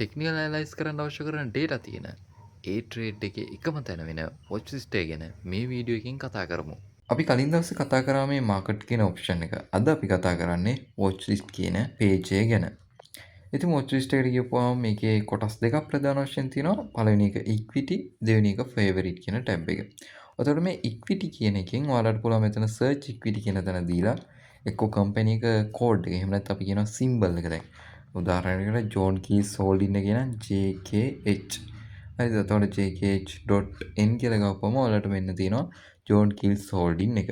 Technical analyse කරන්න අවශ්‍ය කරන ඩේටා තියෙන ඒ ට්‍රේඩ් එකේ එකම තැන වෙන වොච් ලිස්ට් එක ගැන මේ වීඩියෝ එකෙන් කතා කරමු. අපි කලින් දවසේ කතා කරා මේ මාකට් කියන ඔප්ෂන් එක. අද අපි කතා කරන්නේ වොච් ලිස්ට් කියන පේජ් එක ගැන. ඉතින් වොච් ලිස්ට් එකට ගියපුවාම මේකේ කොටස් දෙකක් ප්‍රධාන වශයෙන් තියෙනවා. පළවෙනි එක ඉක්විටි, දෙවෙනි එක ෆේවරිට් කියන ටැබ් එක. එතකොට මේ ඉක්විටි කියන එකෙන් ඔයාලට පුළුවන් මෙතන සර්ච් ඉක්විටි කියන තැන දීලා එක්කෝ කම්පැනි එක කෝඩ් එක, එහෙම නැත්නම් අපි කියනවා සිම්බල් එක. දැන් උදාහරණයකට ජෝන් කීස් හෝල්ඩින් එකේ නම් JKH. හරිද? එතකොට JKH.n කියලා ගහපුවම ඔයාලට මෙන්න තියෙනවා ජෝන් කීල්ස් හෝල්ඩින් එක.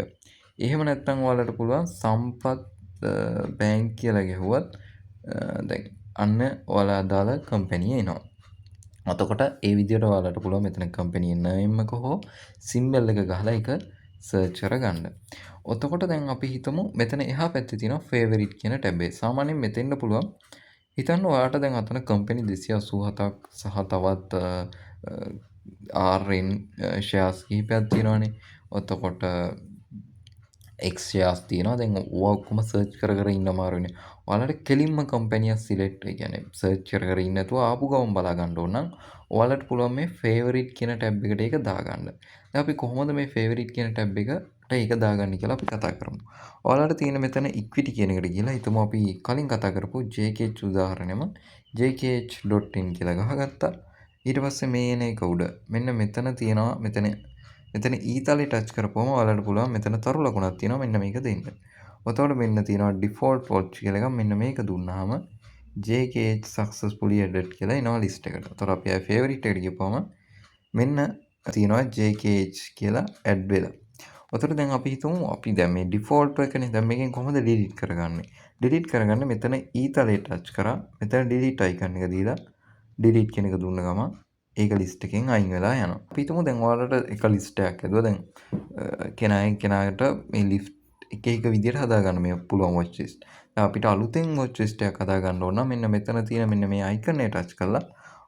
එහෙම නැත්නම් ඔයාලට පුළුවන් සම්පත් බැංක් කියලා ගැහුවත් දැන් අන්න ඔයාලා අදාළ කම්පැනි එනවා. එතකොට ඒ විදිහට ඔයාලට පුළුවන් මෙතන කම්පැනි නේම් එක හෝ සිම්බල් එක ගහලා ඒක සර්ච් කරගන්න. එතකොට දැන් අපි හිතමු මෙතන එහා පැත්තේ තියෙනවා ෆේවරිට් කියන ටැබ් එක. සාමාන්‍යයෙන් මෙතෙන්ට පුළුවන් හිතන්න ඔයාලට දැන් අතන කම්පැනි 287ක් සහ තවත් RN shares කිහිපයක් තියෙනවානේ. එතකොට X shares තියෙනවා. දැන් ඕවා ඔක්කොම සර්ච් කර කර ඉන්න අමාරුනේ. ඔයාලට කෙලින්ම කම්පැනි එක සිලෙක්ට්, ඒ කියන්නේ සර්ච් කර කර ඉන්න නැතුව ආපු ගමන් බලා ගන්න ඕන නම් ඔයාලට පුළුවන් මේ ෆේවරිට් කියන ටැබ් එකට ඒක දාගන්න. දැන් අපි කොහොමද මේ ෆේවරිට් කියන ටැබ් එකට ඒක දාගන්නේ කියලා අපි කතා කරමු. ඔයාලට තියෙන මෙතන ඉක්විටි කියන එකට ගිහලා හිතමු අපි කලින් කතා කරපු JKH උදාහරණෙම JKH.in කියලා ගහගත්තා. ඊට පස්සේ මේ එන එක උඩ මෙන්න මෙතන තියෙනවා, මෙතන මෙතන ඊතලේ ටච් කරපුවම ඔයාලට පුළුවන් මෙතන තරු ලකුණක් තියෙනවා, මෙන්න මේක දෙන්න. එතකොට මෙන්න තියෙනවා ඩිෆෝල්ට් වොච් කියලා එකක්. මෙන්න මේක දුන්නාම JKH successfully added කියලා එනවා ලිස්ට් එකට. එතකොට අපි ආයේ ෆේවරිට් එකට ගිහපුවම මෙන්න තියෙනවා JKH කියලා ඇඩ් වෙලා. එතකොට දැන් අපි හිතමු අපි දැන් මේ ඩිෆෝල්ට් එකනේ, දැන් මේකෙන් කොහොමද ඩිලීට් කරගන්නේ? ඩිලීට් කරගන්න මෙතන ඊතලේ ටච් කරා, මෙතන ඩිලීට් අයිකන් එක දීලා ඩිලීට් කියන එක දුන්න ගමන් ඒක ලිස්ට් එකෙන් අයින් වෙලා යනවා. අපි හිතමු දැන් ඔයාලට එක ලිස්ට් එකක් හැදුවා. දැන් කෙනා කෙනාට මේ ලිස්ට් එක එක විදියට හදාගන්න මේ පුළුවන් වොච් ලිස්ට්. දැන් අපිට අලුතෙන් වොච් ලිස්ට් එකක් හදාගන්න ඕන නම් මෙන්න මෙතන තියෙන මෙන්න මේ අයිකන් එක ටච් කරලා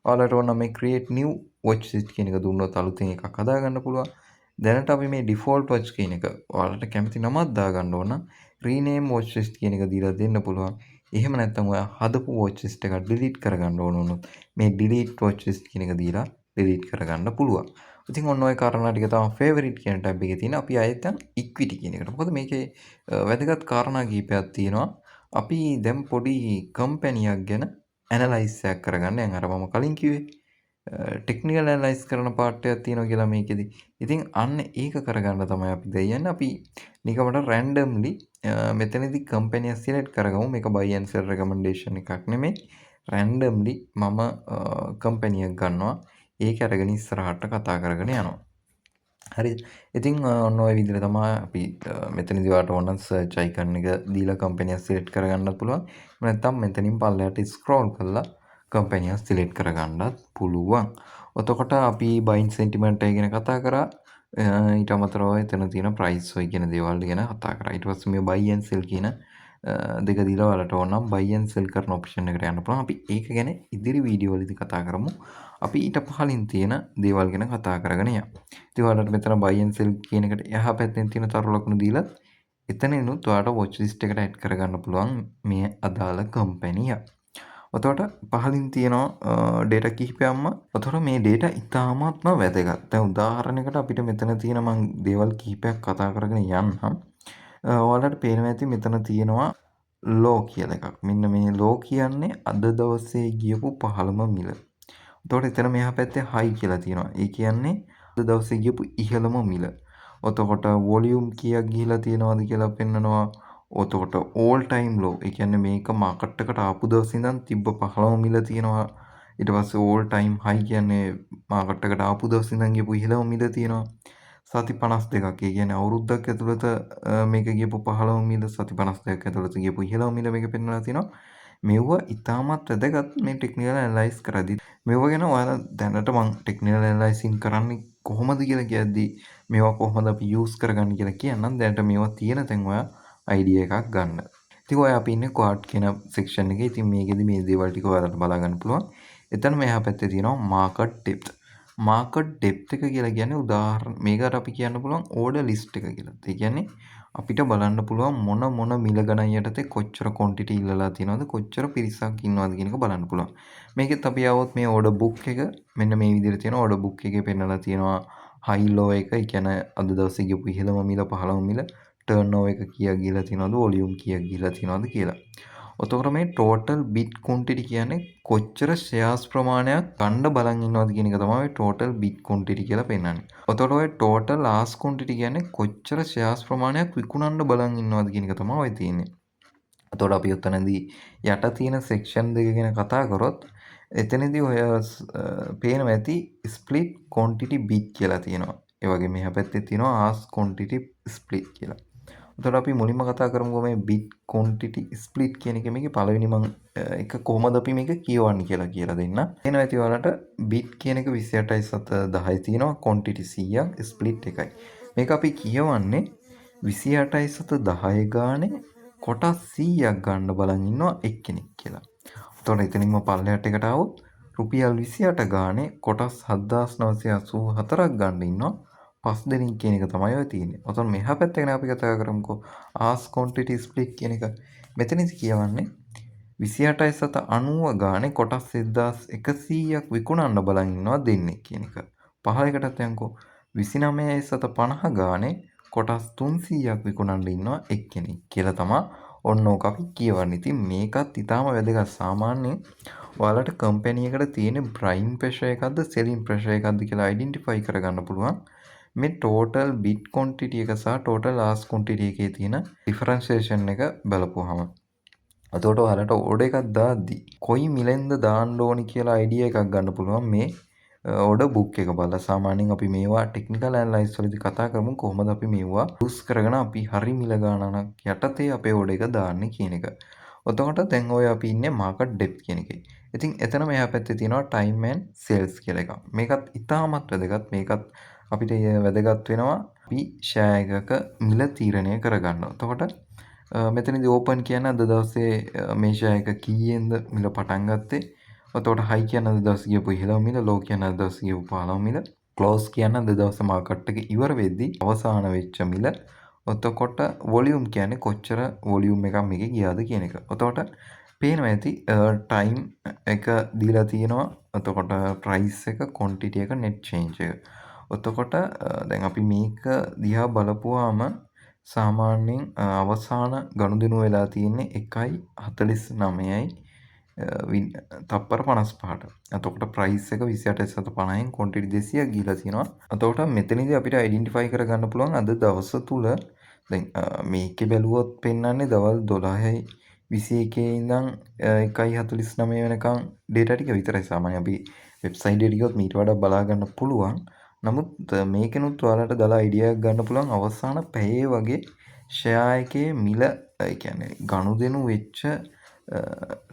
ඔයාලට ඕන නම් මේ create new watch list කියන එක දුන්නොත් අලුතෙන් එකක් හදාගන්න පුළුවන්. දැනට අපි මේ ඩිෆෝල්ට් වොච් කියන එක ඔයාලට කැමති නමක් දාගන්න ඕන නම් rename watch list කියන එක දීලා දෙන්න පුළුවන්. එහෙම නැත්නම් ඔයා හදපු වොච් ලිස්ට් එක ඩිලීට් කරගන්න ඕන වුණොත් මේ ඩිලීට් වොච් ලිස්ට් කියන එක දීලා ඩිලීට් කරගන්න පුළුවන්. ඉතින් ඔන්න ඔය කාරණා ටික තමයි ෆේවරිට් කියන ටැබ් එකේ තියෙන. අපි ආයෙත් යන් ඉක්විටි කියන එකට. මොකද මේකේ වැදගත් කාරණා කිහිපයක් තියෙනවා. අපි දැන් පොඩි කම්පැනියක් ගැන ඇනලයිස් එකක් කරගන්න. දැන් අර මම කලින් කිව්වේ ටෙක්නිකල් ඇනලයිස් කරන පාර්ට් එකක් තියෙනවා කියලා මේකෙදි. ඉතින් අන්න ඒක කරගන්න තමයි අපි දැන් යන්නේ. අපි නිකමට රැන්ඩම්ලි මෙතනදි කම්පැනි එක සිලෙක්ට් කරගමු. මේක බයි ඇන්ඩ් සෙල් රෙකමෙන්ඩේෂන් එකක් නෙමෙයි. රැන්ඩම්ලි මම කම්පැනි එකක් ගන්නවා. ඒක අරගෙන ඉස්සරහට කතා කරගෙන යනවා. හරිද? ඉතින් ඔන්න ඔය විදිහට තමයි අපි මෙතනදී ඔයාලට ඕන නම් සර්ච් අයිකන් එක දීලා කම්පැනි එක සිලෙක්ට් කරගන්නත් පුළුවන්. එහෙම නැත්නම් මෙතනින් පල්ලෙහාට ස්ක්‍රෝල් කරලා කම්පැනි එක සිලෙක්ට් කරගන්නත් පුළුවන්. එතකොට අපි බයින් සෙන්ටිමන්ට් එක ගැන කතා කරා. ඊට අමතරව එතන තියෙන ප්‍රයිස් ඔය කියන දේවල් ගැන කතා කරා. ඊට පස්සේ මේ බයි ඇන්ඩ් සෙල් කියන දෙක දීලා ඔයාලට ඕන නම් බයි ඇන්ඩ් සෙල් කරන ඔප්ෂන් එකට යන්න පුළුවන්. අපි ඒක ගැන ඉදිරි වීඩියෝ වලදී කතා කරමු. අපි ඊට පහලින් තියෙන දේවල් ගැන කතා කරගෙන යමු. ඉතින් ඔයාලට මෙතන බයි ඇන්ඩ් සෙල් කියන එකට එහා පැත්තෙන් තියෙන තරු ලකුණු දීලා එතනිනුත් ඔයාලට වොච් ලිස්ට් එකට ඇඩ් කරගන්න පුළුවන් මේ අදාළ කම්පැනි එක. එතකොට පහලින් තියෙනවා ඩේටා කිහිපයක්ම. එතකොට මේ ඩේටා ඉතාමත්ම වැදගත්. දැන් උදාහරණයකට අපිට මෙතන තියෙන මං දේවල් කිහිපයක් කතා කරගෙන යන්නම්. ඔයාලට පේනවා ඇති මෙතන තියෙනවා ලෝ කියලා එකක්. මෙන්න මේ ලෝ කියන්නේ අද දවසේ ගියපු පහළම මිල. එතකොට එතන මෙහා පැත්තේ හයි කියලා තියෙනවා. ඒ කියන්නේ අද දවසේ ගියපු ඉහළම මිල. එතකොට වොලියුම් කීයක් ගිහිලා තියෙනවද කියලා පෙන්නනවා. එතකොට ඕල් ටයිම් ලෝ, ඒ කියන්නේ මේක මාකට් එකට ආපු දවසේ ඉඳන් තිබ්බ පහළම මිල තියෙනවා. ඊට පස්සේ ඕල් ටයිම් හයි කියන්නේ මාකට් එකට ආපු දවසේ ඉඳන් ගියපු ඉහළම මිල තියෙනවා. සති 52ක්, ඒ කියන්නේ අවුරුද්දක් ඇතුළත මේක ගියපු පහළම මිල, සති 52ක් ඇතුළත ගියපු ඉහළම මිල මේක පෙන්වලා තියෙනවා. මෙව්වා ඉතාමත් වැදගත් මේ ටෙක්නිකල් ඇනලයිස් කරද්දි. මෙව්වා ගැන ඔයාලා දැනට මං ටෙක්නිකල් ඇනලයිසින් කරන්නේ කොහොමද කියලා කියද්දි මේවා කොහොමද අපි යූස් කරගන්නේ කියලා කියන්නම්. දැනට මේවා තියෙන තැන් ඔයා අයිඩියා එකක් ගන්න. ඉතින් ඔය අපි ඉන්නේ ක්වාට් කියන සෙක්ෂන් එකේ. ඉතින් මේකෙදි මේ දේවල් ටික ඔයාලට බලා ගන්න පුළුවන්. එතන මෙහා පැත්තේ තියෙනවා මාකට් ඩෙප්ත්. මාකට් ඩෙප්ත් එක කියලා කියන්නේ උදාහරණ මේකට අපි කියන්න පුළුවන් ඕඩර් ලිස්ට් එක කියලා. ඒ කියන්නේ අපිට බලන්න පුළුවන් මොන මොන මිල ගණන් යටතේ කොච්චර ක්වොන්ටිටි ඉල්ලලා තියෙනවද, කොච්චර පිරිසක් ඉන්නවද කියන එක බලන්න පුළුවන්. මේකෙත් අපි ආවොත් මේ ඕඩර් බුක් එක මෙන්න මේ විදිහට තියෙනවා. ඕඩර් බුක් එකේ පෙන්නලා තියෙනවා හයි ලෝ එක, ඒ කියන්නේ අද දවසේ ගියපු ඉහළම මිල පහළම මිල, ටර්න් ඕවර් එක කීයක් ගිහලා තියෙනවද, වොලියුම් කීයක් ගිහලා තියෙනවද කියලා. එතකොට මේ ටෝටල් බිඩ් ක්වොන්ටිටි කියන්නේ කොච්චර ෂෙයාර්ස් ප්‍රමාණයක් ගන්න බලන් ඉන්නවද කියන එක තමයි ඔය ටෝටල් බිඩ් ක්වොන්ටිටි කියලා පෙන්නන්නේ. එතකොට ඔය ටෝටල් ආස්ක් ක්වොන්ටිටි කියන්නේ කොච්චර ෂෙයාර්ස් ප්‍රමාණයක් විකුණන්න බලන් ඉන්නවද කියන එක තමයි ඔය තියෙන්නේ. එතකොට අපි ඔතනදී යට තියෙන සෙක්ෂන් දෙක ගැන කතා කරොත් එතනදී ඔය පේනවා ඇති ස්ප්ලිට් ක්වොන්ටිටි බිඩ් කියලා තියෙනවා. ඒ වගේම එහා පැත්තේ තියෙනවා ආස්ක් ක්වොන්ටිටි ස්ප්ලිට් කියලා. එතකොට අපි මුලින්ම කතා කරමුකෝ මේ බිඩ් ක්වොන්ටිටි ස්ප්ලිට් කියන එක. මේකේ පළවෙනි මං එක කොහොමද අපි මේක කියවන්නේ කියලා කියලා දෙන්න. එනවා ඇති ඔයාලට බිඩ් කියන එක 28යි 7 10 තියෙනවා, ක්වොන්ටිටි 100ක්, ස්ප්ලිට් එකයි. මේක අපි කියවන්නේ 28යි 7 10 ගානේ කොටස් 100ක් ගන්න බලන් ඉන්නවා එක්කෙනෙක් කියලා. එතකොට එතනින්ම පල්ලෙහාට එකට ආවොත් රුපියල් 28 ගානේ කොටස් 7984ක් ගන්න ඉන්නවා පස් දෙනෙක් කියන එක තමයි ඔය තියෙන්නේ. ඔතන මෙහා පැත්ත ගැන අපි කතා කරමුකෝ. ආස්ක් ක්වොන්ටිටි ස්ප්ලිට් කියන එක. මෙතනදි කියවන්නේ 28යි 7 90 ගානේ කොටස් 1100ක් විකුණන්න බලන් ඉන්නවා දෙන්නෙක් කියන එක. පහළ එකටත් යන්කෝ. 29යි 7 50 ගානේ කොටස් 300ක් විකුණන්න ඉන්නවා එක්කෙනෙක් කියලා තමා ඔන්න ඕක අපි කියවන්නේ. ඉතින් මේකත් ඉතාම වැදගත්. සාමාන්‍යයෙන් ඔයාලට කම්පැනි එකට තියෙන බයින් ප්‍රෙෂර් එකක්ද සෙලින් ප්‍රෙෂර් එකක්ද කියලා අයිඩෙන්ටිෆයි කරගන්න පුළුවන්. මේ ටෝටල් බිඩ් ක්වොන්ටිටි එක සහ ටෝටල් ආස්ක් ක්වොන්ටිටි එකේ තියෙන ඩිෆරන්සියේෂන් එක බලපුවාම. එතකොට ඔයාලට ඕඩර් එකක් දාද්දි කොයි මිලෙන්ද දාන්න ඕනි කියලා අයිඩියා එකක් ගන්න පුළුවන් මේ ඕඩර් බුක් එක බලලා. සාමාන්‍යයෙන් අපි මේවා ටෙක්නිකල් ඇනලයිස් වලදී කතා කරමු කොහොමද අපි මේවා යූස් කරගෙන අපි හරි මිල ගාණක් යටතේ අපේ ඕඩර් එක දාන්නේ කියන එක. එතකොට දැන් ඔය අපි ඉන්නේ මාකට් ඩෙප්ත් කියන එකේ. ඉතින් එතනම එහා පැත්තේ තියෙනවා ටයිම් ඇන්ඩ් සේල්ස් කියලා එකක්. මේකත් ඉතාමත් වැදගත්. මේකත් අපිට වැදගත් වෙනවා අපි ෂෙයා එකක මිල තීරණය කරගන්න. එතකොට මෙතනදී ඕපන් කියන්නේ අද දවසේ මේ ෂෙයා එක කීයෙන්ද මිල පටන් ගත්තේ. එතකොට හයි කියන්නේ අද දවසේ ගියපු ඉහළම මිල, ලෝ කියන්නේ අද දවසේ ගියපු පහළම මිල, ක්ලෝස් කියන්නේ අද දවසේ මාකට් එක ඉවර වෙද්දී අවසාන වෙච්ච මිල. එතකොට වොලියුම් කියන්නේ කොච්චර වොලියුම් එකක් මේකේ ගියාද කියන එක. එතකොට පේනවා ඇති ටයිම් එක දීලා තියෙනවා. එතකොට ප්‍රයිස් එක, ක්වොන්ටිටි එක, නෙට් චේන්ජ් එක. එතකොට දැන් අපි මේක දිහා බලපුවාම සාමාන්‍යයෙන් අවසාන ගනුදෙනුව වෙලා තියෙන්නේ 1.49යි තප්පර 55ට. එතකොට ප්‍රයිස් එක 28.50න් ක්වොන්ටිටි 200ක් ගිහිලා තියෙනවා. එතකොට මෙතනදී අපිට අයිඩෙන්ටිෆයි කරගන්න පුළුවන් අද දවස තුල දැන් මේකේ බැලුවොත් පෙන්වන්නේ දවල් 12යි 21 ඉඳන් 1.49 වෙනකන් ඩේටා ටික විතරයි. සාමාන්‍යයෙන් අපි වෙබ්සයිට් එකට ගියොත් මීට වඩා බලා ගන්න පුළුවන්. නමුත් මේකෙනුත් ඔයාලට දළ අයිඩියා එකක් ගන්න පුළුවන් අවසාන පැයේ වගේ ෂෙයා එකේ මිල, ඒ කියන්නේ ගනුදෙනු වෙච්ච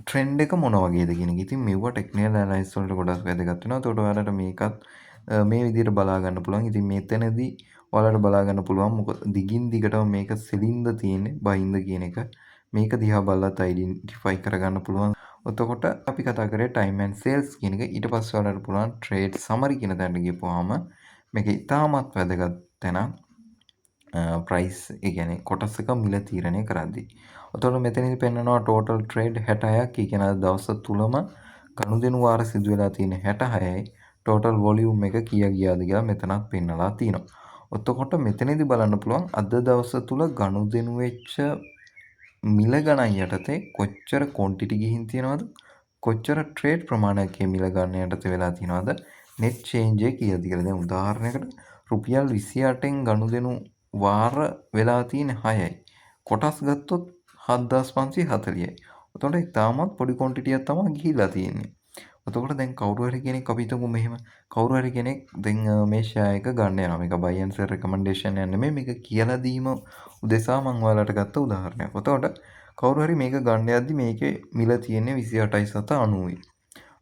ට්‍රෙන්ඩ් එක මොන වගේද කියන එක. ඉතින් මෙව්වා ටෙක්නිකල් ඇනලයිස් වලට ගොඩක් වැදගත් වෙනවා. එතකොට ඔයාලට මේකත් මේ විදිහට බලා ගන්න පුළුවන්. ඉතින් මෙතනදී ඔයාලට බලා ගන්න පුළුවන් මොකද දිගින් දිගටම මේක සෙලින්ද තියෙන්නේ බයින්ද කියන එක. මේක දිහා බලලත් අයිඩෙන්ටිෆයි කරගන්න පුළුවන්. එතකොට අපි කතා කරේ ටයිම් ඇන්ඩ් සේල්ස් කියන එක. ඊට පස්සේ ඔයාලට පුළුවන් ට්‍රේඩ් සමරි කියන තැනට ගිහපුවාම මේක ඉතාමත් වැදගත් තැනක්. ප්‍රයිස්, ඒ කියන්නේ කොටසක මිල තීරණය කරද්දී. එතකොට මෙතනදී පෙන්නනවා ටෝටල් ට්‍රේඩ් 66ක්. ඒ කියන්නේ අද දවස තුලම ගනුදෙනු වාර සිදු වෙලා තියෙන 66යි. ටෝටල් වොලියුම් එක කීයක් ගියාද කියලා මෙතනත් පෙන්නලා තියෙනවා. එතකොට මෙතනදී බලන්න පුළුවන් අද දවස තුල ගනුදෙනු වෙච්ච මිල ගණන් යටතේ කොච්චර ක්වොන්ටිටි ගිහින් තියෙනවද, කොච්චර ට්‍රේඩ් ප්‍රමාණයක් මේ මිල ගණන යටතේ වෙලා තියෙනවද, නෙට් චේන්ජ් එක කීයද කියලා. දැන් උදාහරණයකට රුපියල් 28න් ගනුදෙනු වාර වෙලා තියෙන 6යි. කොටස් ගත්තොත් 7540යි. එතකොට ඉතාමත් පොඩි ක්වොන්ටිටියක් තමයි ගිහිලා තියෙන්නේ. එතකොට දැන් කවුරු හරි කෙනෙක්, අපි හිතමු මෙහෙම, කවුරු හරි කෙනෙක් දැන් මේ ෂෙයා එක ගන්න යනවා. මේක බයි ඇන්ඩ් සෙල් රෙකමෙන්ඩේෂන් එකක් නෙමෙයි. මේක කියලා දීම උදෙසා මං ඔයාලට ගත්ත උදාහරණයක්. එතකොට කවුරු හරි මේක ගන්න යද්දි මේකේ මිල තියෙන්නේ 28.90යි.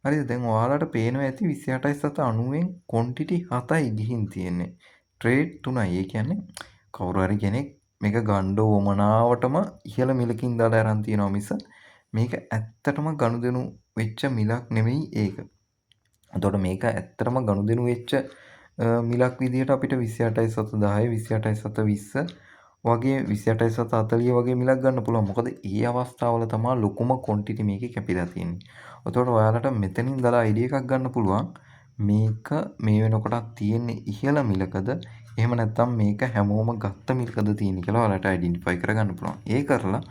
හරිද? දැන් ඔයාලට පේනවා ඇති 28.90න් ක්වොන්ටිටි 7යි ගිහින් තියෙන්නේ. ට්‍රේඩ් 3යි. ඒ කියන්නේ කවුරු හරි කෙනෙක් මේක ගන්න උවමනාවටම ඉහළ මිලකින් දාලා අරන් තියෙනවා මිස මේක ඇත්තටම ගනුදෙනු වෙච්ච මිලක් නෙමෙයි ඒක. එතකොට මේක ඇත්තටම ගනුදෙනු වෙච්ච මිලක් විදිහට අපිට 28.7 10, 28.7 20 වගේ, 28.7 40 වගේ මිලක් ගන්න පුළුවන්. මොකද ඒ අවස්ථාවල තමයි ලොකුම ක්වොන්ටිටි මේකේ කැපිලා තියෙන්නේ. එතකොට ඔයාලට මෙතනින් ඉඳලා අයිඩියා එකක් ගන්න පුළුවන්, මේක මේ වෙනකොටත් තියෙන්නේ ඉහළ මිලකද, එහෙම නැත්නම් මේක හැමෝම ගත්ත මිලකද තියෙන්නේ කියලා ඔයාලට අයිඩෙන්ටිෆයි කරගන්න පුළුවන්. ඒ කරලා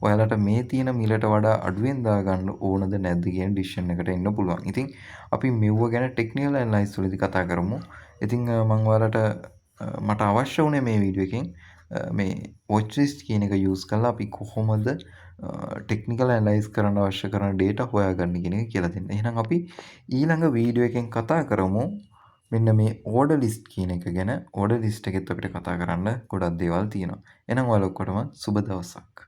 ඔයාලට මේ තියෙන මිලට වඩා අඩුවෙන් දාගන්න ඕනද නැද්ද කියන ඩිසිෂන් එකට එන්න පුළුවන්. ඉතින් අපි මෙව්ව ගැන ටෙක්නිකල් ඇනලයිස් වලදී කතා කරමු. ඉතින් මම ඔයාලට මට අවශ්‍ය වුණේ මේ වීඩියෝ එකෙන් මේ වොච් ලිස්ට් කියන එක යූස් කරලා අපි කොහොමද ටෙක්නිකල් ඇනලයිස් කරන්න අවශ්‍ය කරන ඩේටා හොයාගන්නේ කියන එක කියලා දෙන්න. එහෙනම් අපි ඊළඟ වීඩියෝ එකෙන් කතා කරමු මෙන්න මේ ඕඩර් ලිස්ට් කියන එක ගැන. ඕඩර් ලිස්ට් එකෙත් අපිට කතා කරන්න ගොඩක් දේවල් තියෙනවා. එහෙනම් ඔයාලා ඔක්කොටම සුබ දවසක්.